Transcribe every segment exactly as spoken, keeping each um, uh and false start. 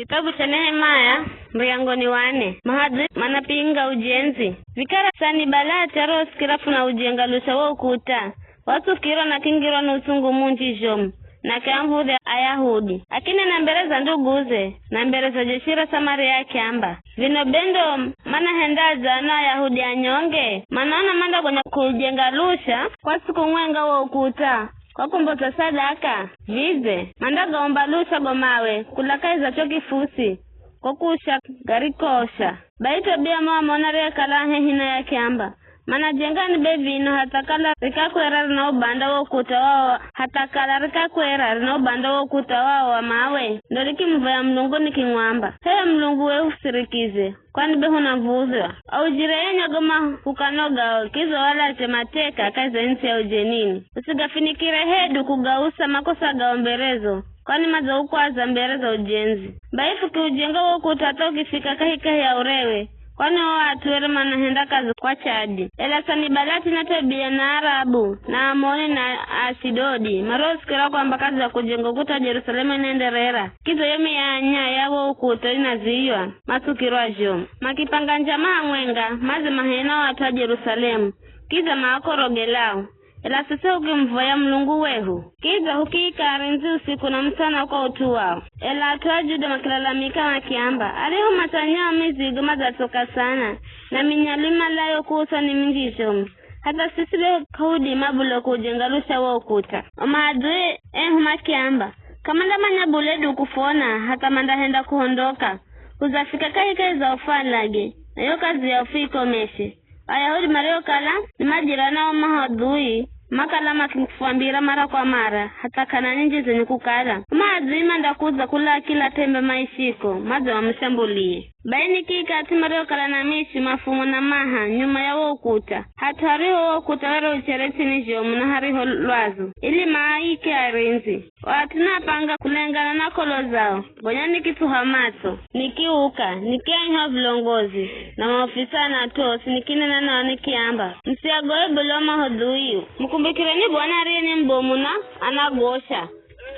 Kitabu cha Nehemia, muryango ni wa nne. Mahadui manapinga ujenzi. Vikara Sanibalati ariosikira funa ujenga lusha wo ukuta, watsukirwa na kingirwa ni utsungu munji zhomu, na akiamv̱udhya Ayahudi. Akinena mbere za nduguze, na mbere za jeshi ra Samaria akiamba, "Vino be ndo manahenda dza ano Ayahudi anyonge? Manaona mandagonya kujenga lusha kwa siku mwenga wo ukuta, kwa kumboza sadaka? Vidze mandagaomba lusha go mawe kula kahi za cho kifusi, ko kusha garikosha?" Bai Tobia Mwamoni ariyekala a hehi naye akiamba, "Manajengani be vino hatha kala rikakwera rina ubanda wo ukuta wao, hatha kala rikakwera rina ubanda wo ukuta wao wa mawe?" Ndo nikimuvoya Mulungu nikimwamba, "H'e Mulungu we husirikize, kwani be hunav̱udhwa. Aujire enye go mahukano gao, kizo walache mateka kahi za ntsi ya ujenini. Usigafinikire hedu kugausa makosa gao mberezo, kwani madzaukwaza mbere za ujenzi. Bai fukiujenga wo ukuta hatha ukifika kahikahi ya urewe, kwani o at'u were manahenda kazi kwa chadi." Ela Sanibalati na Tobia na Arabu na Amoni na Ashidodi mariosikira kwamba kazi ya kujenga ukuta wa Jerusalemu inaenderera, kizo yo mianya ya wo ukuta inaziywa, matsukirwa zhomu. Makipanga njama hamwenga, madze mahena o at'u a Jerusalemu, kiza maakorogelao. Ela siswi hukimuvoya Mulungu wehu, kiza hukiika arindzi usiku na mutsana kwa ut'u wao. Ela at'u a Juda makilalamika makiamba, "Aryahu matsanyao mizigo madzatsoka sana, na minyalu imalayo kuusa ni minji zhomu, hatha siswi be k'ahudima bule kuujenga lusha wo ukuta." O maadui ehu makiamba, "K'amandamanya bule du kufona, hatha mandahenda kuhondoka. Hudzafika kahikahi za ufwalage, na yo kazi yao fuikomeshe." Ayahudi mariokala ni majirani a o maadui, makala makifwambira mara kwa mara, hatha k'ana nyinji zenye kukala, "O maadui mandakudza kula kila tembe maishiko, madze mamushambulie." Bai nikiika at'u mariokala na mishi, mafumo na maha nyuma ya wo ukuta, hat'u hariho wo ukuta were uchere tsini zhomu na hariho lwazu, ili maaike arindzi. O at'u napanga kulengana na kolo zao, gonya nikitsuha matso, nikiuka, nikiaiha vilongozi na maofisa na at'u osi, nikinena nao nikiamba, "Musiagohe bule o maadui. Mukumbukireni Bwana ariye ni mubomu na anagosha.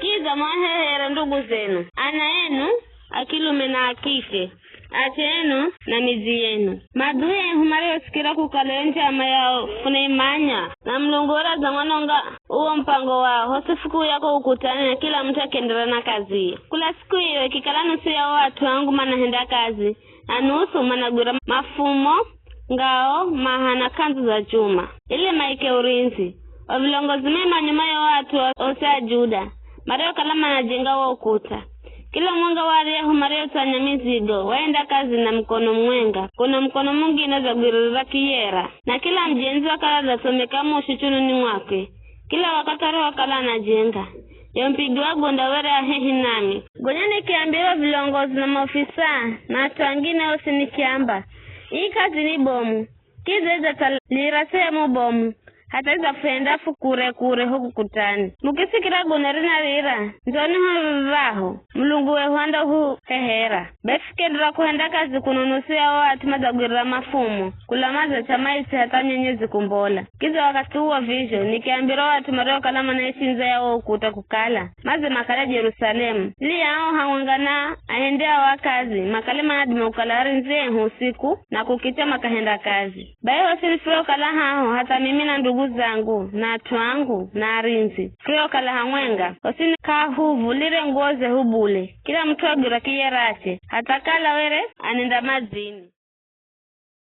Kiza muahehere ndugu zenu, ana enu a kilume na a kike, ache enu na midzi yenu." Maadui ehu mariosikira kukala yo njama yao funaimanya, na Mulungu were adzamwanonga uwo mupango wao, hosi fukiuya ko ukutani na kila mut'u akienderera na kaziye. Kula siku iyo ikikala nusu ya o at'u angu manahenda kazi, na nusu managwira mafumo, ngao, maha na k'andzu za chuma, ili maike urindzi. O vilongozi mema nyuma ya o at'u osi a Juda, mariokala manajenga wo ukuta. Kila mumwenga wa aryahu mariotsanya mizigo, waenda kazi na mukono mumwenga, kuno mukono mungine udzagwiririra kiyera, na kila mujenzi wakala udzasomeka mushi chununi mwakwe, kila wakathi arihokala anajenga. Yo mupigi wa gunda were a hehi nami. Gonya nikiambira vilongozi na maofisa na at'u angine osi nikiamba, "Ii kazi ni bomu, kiza idza tha lira sehemu bomu, hatha idza fuhenda fu kure-kure ho kukutani. Mukisikira gunda rinarira, ndzoni ho v̱aho, Mulungu wehu andahuhehera." Be fukienderera kuhenda kazi kuno nusu ya o at'u madzagwirira mafumo, kula madzacha maitsi hatha nyenyezi kumbola. Kiza wakathi uwo vizho, nikiambira o at'u mariokala manaishi ndze ya wo ukuta kukala, madze makale Jerusalemu, ili ao hamwenga na ahendeao a kazi makale manadima kukala arindzi ehu usiku na kukicha makahenda kazi. Bai hosini furiokala haho, hatha mimi na ndugu zangu, na at'u angu, na arindzi, furiokala hamwenga, hosini k'ahuvulire nguwo zehu bule, kila mut'u agwira kiyerache, hatha kala were anenda madzini.